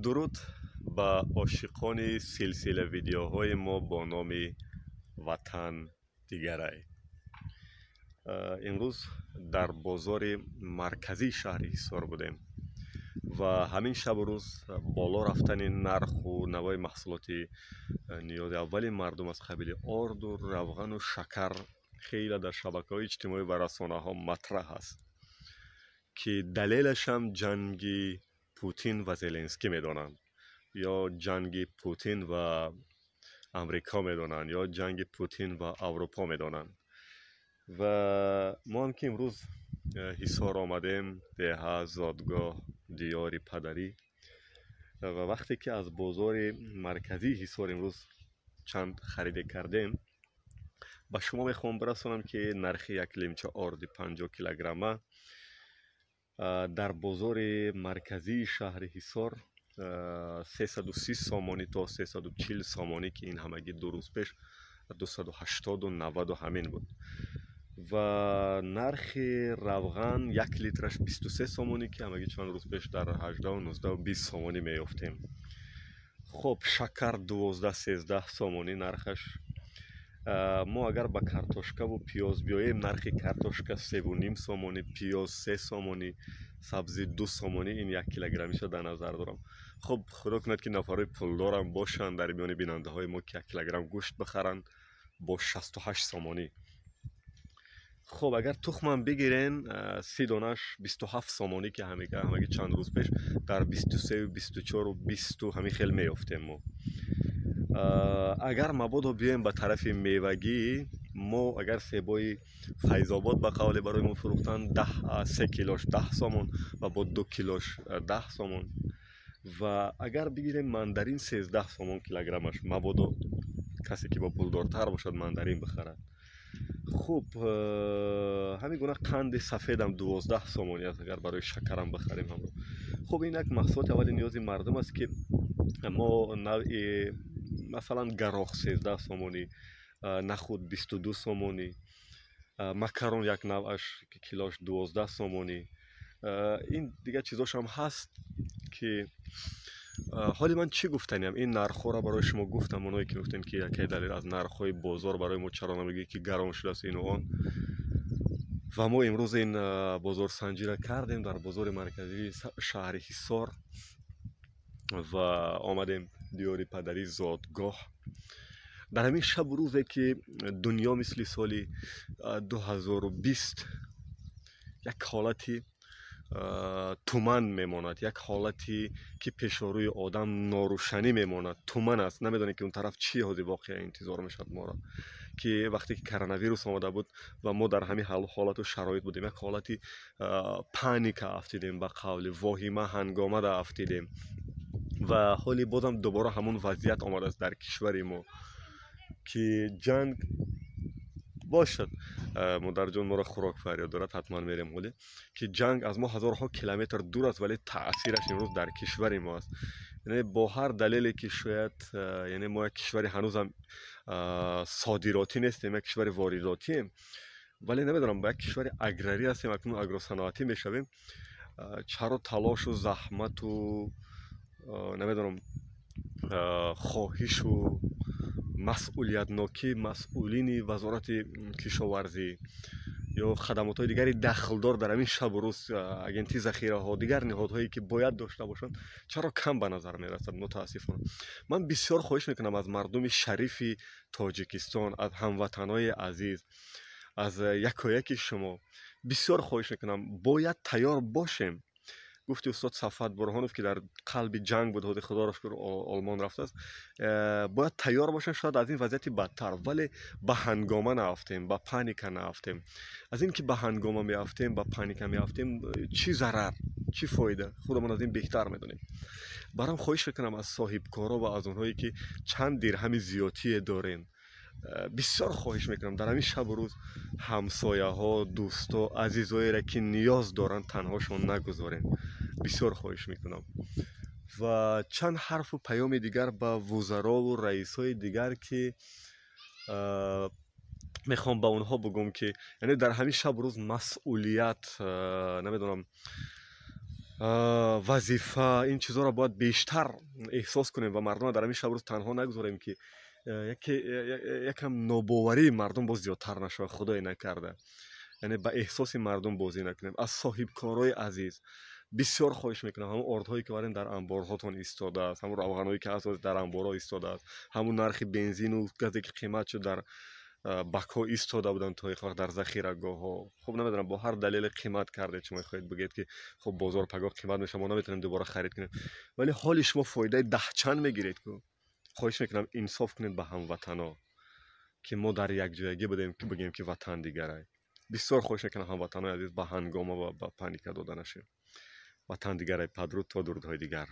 Дуруд ба ошиқони силсила видеоҳои мо бо номи «Ватан дигарай». Имрӯз дар бозори марказии шаҳри Ҳисор будем ва ҳамин шабу рӯз боло рафтани нарху навои маҳсулоти ниёзи аввали мардум аз қабили орду, равғану шакар хеле дар шабакаҳои иҷтимоӣ ва расонаҳо матраҳ аст, ки далелашам ҷанги Путин ва Зеленский медонанд, ё ҷанги Путин ва Амрико медонанд, ё ҷанги Путин ва Аврупо медонанд. Ва мо ҳам ки имрӯз Ҳисор омадем, деҳа, зодгоҳ, диёри падарӣ, ва вақте ки аз бозори марказии Ҳисор имрӯз чанд хариде кардем, ба шумо мехоҳам бирасонам, ки нархи як лимча орди 50 килограмма дар бозори марказии шаҳри Ҳисор 330 сомонӣ то 340 сомонӣ, ки ин ҳамагӣ 2 рӯз пеш 280-у 90-у ҳамин буд. Ва нархи равған 1 литраш 23 сомонӣ, ки ҳамагӣ чанд рӯз пеш дар 18-у 19-у 20 сомонӣ меёфтем. Хуб, шакар 12-13 сомонӣ нархаш. Мо агар ба картошкаву пиёз биёем, нархи картошка 3,5 сомонӣ, пиёз 3 сомонӣ, сабзӣ 2 сомонӣ. Ин 1 килограммиша дар назар дорам. Хуб, худо кунад, ки нафарҳои пулдорам бошанд дар миёни бинандаҳои мо, ки 1 килограмм гӯшт бихаранд бо 68 сомонӣ. Хуб, агар тухмам бигирен, 30 донаш 27 сомонӣ, ки ҳамагӣ чанд рӯз пеш дар 23-ю 24-у 20-у ҳамин хел меёфтем мо. Агар мабодо биёем ба тарафи мевагӣ, мо агар себои Файзобод, ба қавле барои мо фурӯхтанд, 3 килош 10 сомон ва бо 2 килош 10 сомон. Ва агар бигирем мандарин, 13 сомон килограммаш. Мабодо касе ки бо пулдортар бошад, мандарин бихарад. Хуб, ҳамин гуна қанди сафедам 12 сомонӣ аст, агар барои шакарам бихарем ҳамро. Хуб, ин як маҳсулоти аввали ниёзи мардум аст, ки мо навъи, масалан, гарох 13 сомонӣ, нахуд 22 сомонӣ, макарон як навъаш килош 12 сомонӣ. Ин дигар чизошам ҳаст, ки ҳоли ман чӣ гуфтаниям? Ин нархҳоро барои шумо гуфтам. Оное ки гуфтем, ки якай далел аз нархҳои бозор барои мо чаро намегӯӣ, ки гарон шудааст, ину он. Ва мо имрӯз ин бозорсанҷиро кардем дар бозори марказии шаҳри Ҳисор ва омадем диёри падарӣ, зодгоҳ, дар ҳамин шабу рӯзе, ки дунё мисли соли 2020 як ҳолати туман мемонад, як ҳолате ки пешорӯи одам норӯшанӣ мемонад, туман аст, намедонем, ки он тараф чӣ ҳози воқеа интизор мешавад моро. Ки вақте ки коронавирус омада буд ва мо дар ҳамин ҳолату шароит будем, як ҳолати паника афтидем, ба қавли воҳима ҳангомада афтидем. Ва ҳоли бозам дубора ҳамон вазъият омадааст дар кишвари мо, ки ҷанг бошад. Модарҷон моро хӯрок фарёд дорад, ҳатман мерем. Ҳоле ки ҷанг аз мо ҳазорҳо километр дур аст, вале таъсираш имрӯз дар кишвари мо аст. Яъне бо ҳар далеле ки шояд, яъне мо як кишвари ҳанӯзам содиротӣ нестем, як кишвари воридотием, вале намедонам, ба як кишвари аграрӣ ҳастем, акнун агросаноатӣ мешавем. Чаро талошу заҳмату, намедонам, хоҳишу масъулиятнокии масъулини Вазорати кишоварзӣ ё хадамотҳои дигари дахлдор дар ҳамин шабу рӯз, Агентии захираҳо, дигар ниҳодҳое ки бояд дошта бошанд, чаро кам ба назар мерасад? Мутаассифона, ман бисёр хоҳиш мекунам аз мардуми шарифи Тоҷикистон, аз ҳамватанҳои азиз, аз якояки шумо бисёр хоҳиш мекунам: бояд тайёр бошем. Гуфти устод Сафат Бурҳонов, ки дар қалби ҷанг буд, ҳозир, худоро шукр, Олмон рафтааст, бояд тайёр бошем, шояд аз ин вазъияти бадтар, вале ба ҳангома наафтем, ба паника наафтем. Аз ин ки ба ҳангома меафтем, ба паника меафтем, чӣ зарар, чӣ фоида, худамон аз ин беҳтар медонем. Барам хоҳиш мекунам аз соҳибкоро ва аз онҳое ки чанд дирҳами зиёдтие дорем, бисёр хоҳиш мекунам: дар ҳамин шабу рӯз ҳамсояҳо, дӯсто, азизоеро, ки ниёз доранд, танҳошон нагузорем. Бисёр хоҳиш мекунам. Ва чанд ҳарфу паёми дигар ба вузарову раисҳои дигар, ки мехоҳам ба онҳо бигӯм, ки яъне дар ҳамин шабу рӯз масъулият, намедонам. Вазифа, ин чизҳоро бояд бештар эҳсос кунем ва мардумро дар ҳамин шабу рӯз танҳо нагузорем, ки якам нобоварии мардум боз зиёдтар нашавад, худое накарда. Яъне ба эҳсоси мардум бозӣ накунем. Аз соҳибкорои азиз бисёр хоҳиш мекунам, ҳамон ордҳое ки варем дар анборҳотон истодааст, ҳамон равғанҳое ки ҳаст дар анборҳо истодааст, ҳамон нархи бензину газе ки қимат шуд, дар бакҳо истода буданд то их вақт дар захирагоҳҳо. Хуб, намедонам, бо ҳар далеле қимат кардед. Шумо хоҳед бигӯед, ки хуб, бозор пагоҳ қимат мешавад, мо наметавонем дубора харид кунем, вале ҳоли шумо фоидаи даҳчанд мегиред ку. Хоҳиш мекунам, инсоф кунед ба ҳамватано, ки мо дар якҷоягӣ будем, ки бигӯем, ки ватан дигарай. Бисёр хоҳиш мекунам, ҳамватанои азиз, ба ҳангома ва ба паника дода нашем. Ватан дигарай. Падруд, то дурудҳои дигар.